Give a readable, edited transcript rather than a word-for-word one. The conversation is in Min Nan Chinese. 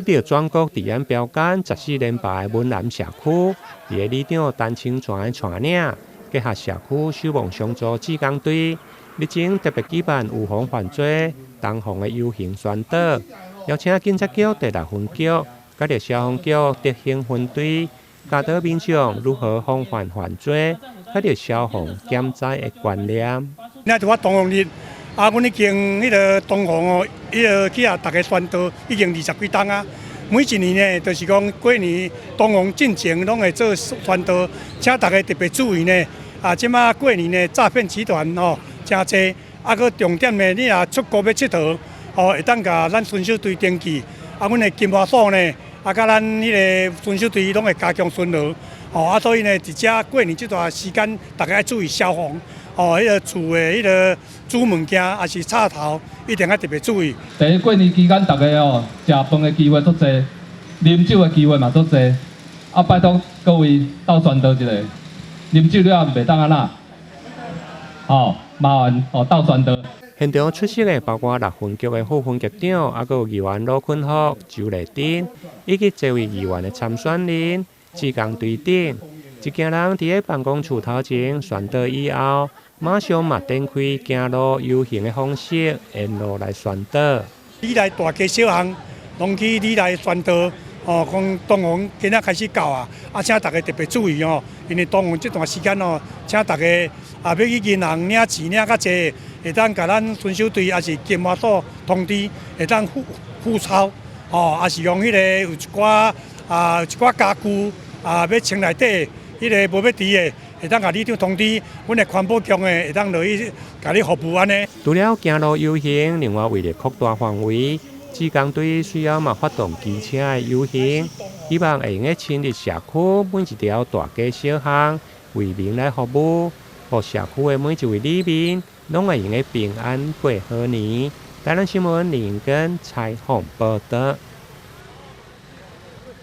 得著全國治安標桿14連霸的文南社區，佇咧里長陳清泉的帶領，結合社區守望相助志工隊，日前特別舉辦預防犯罪同防的遊行宣導，邀請警察局第六分局、佮著消防局德興分隊，教導民眾如何防範犯罪，佮著消防減災的觀念。今仔日東防日。啊，阮已經彼个東防哦，彼个去予逐家宣導已經20幾冬啊。每一年呢，就是講過年東防進前攏會做宣導，請大家特別注意呢。啊，這馬過年呢，詐騙集團吼誠濟，啊，閣重點呢，你若出國欲𨑨迌，吼會當共咱巡守隊登記。啊，阮的金華所呢，啊，佮咱彼个巡守隊攏會加強巡邏。吼啊，所以呢，佇遮過年這段時間，大家愛注意消防。哦，彼个厝的彼个主物件，抑是插頭，一定愛特別注意。第一，過年期間，逐家哦食飯的機會足濟，啉酒的機會嘛足濟。啊，拜託各位鬥宣導一下，啉酒了袂當按怎？哦，麻煩哦鬥宣導。現場出席的包括六分局的副分局長，啊，閣有議員羅坤福、周麗珍，以及這位議員的參選人、志工隊等。一行人佇咧辦公處頭前宣導以後，馬上嘛展開行路遊行的方式，沿路來宣導。里內大街小巷，攏去里內宣導，哦，講東防今仔開始到啊，啊，請大家特別注意哦，因為東防這段時間哦，請大家啊欲去銀行領錢領較濟，會當共咱巡守隊抑是金華所通知，會當付付鈔，哦，抑是講彼个有一寡啊一寡家具啊欲穿內底。彼个無欲佇的，會當共里長通知，阮的環保局的會當落去共你服務按呢。除了行路遊行，另外為著擴大範圍，志工隊隨後嘛發動機車的遊行，希望會用得深入社區每一條大街小巷，為民來服務，予社區的每一位里民攏會用得平安過好年。台南新聞林根採訪報導。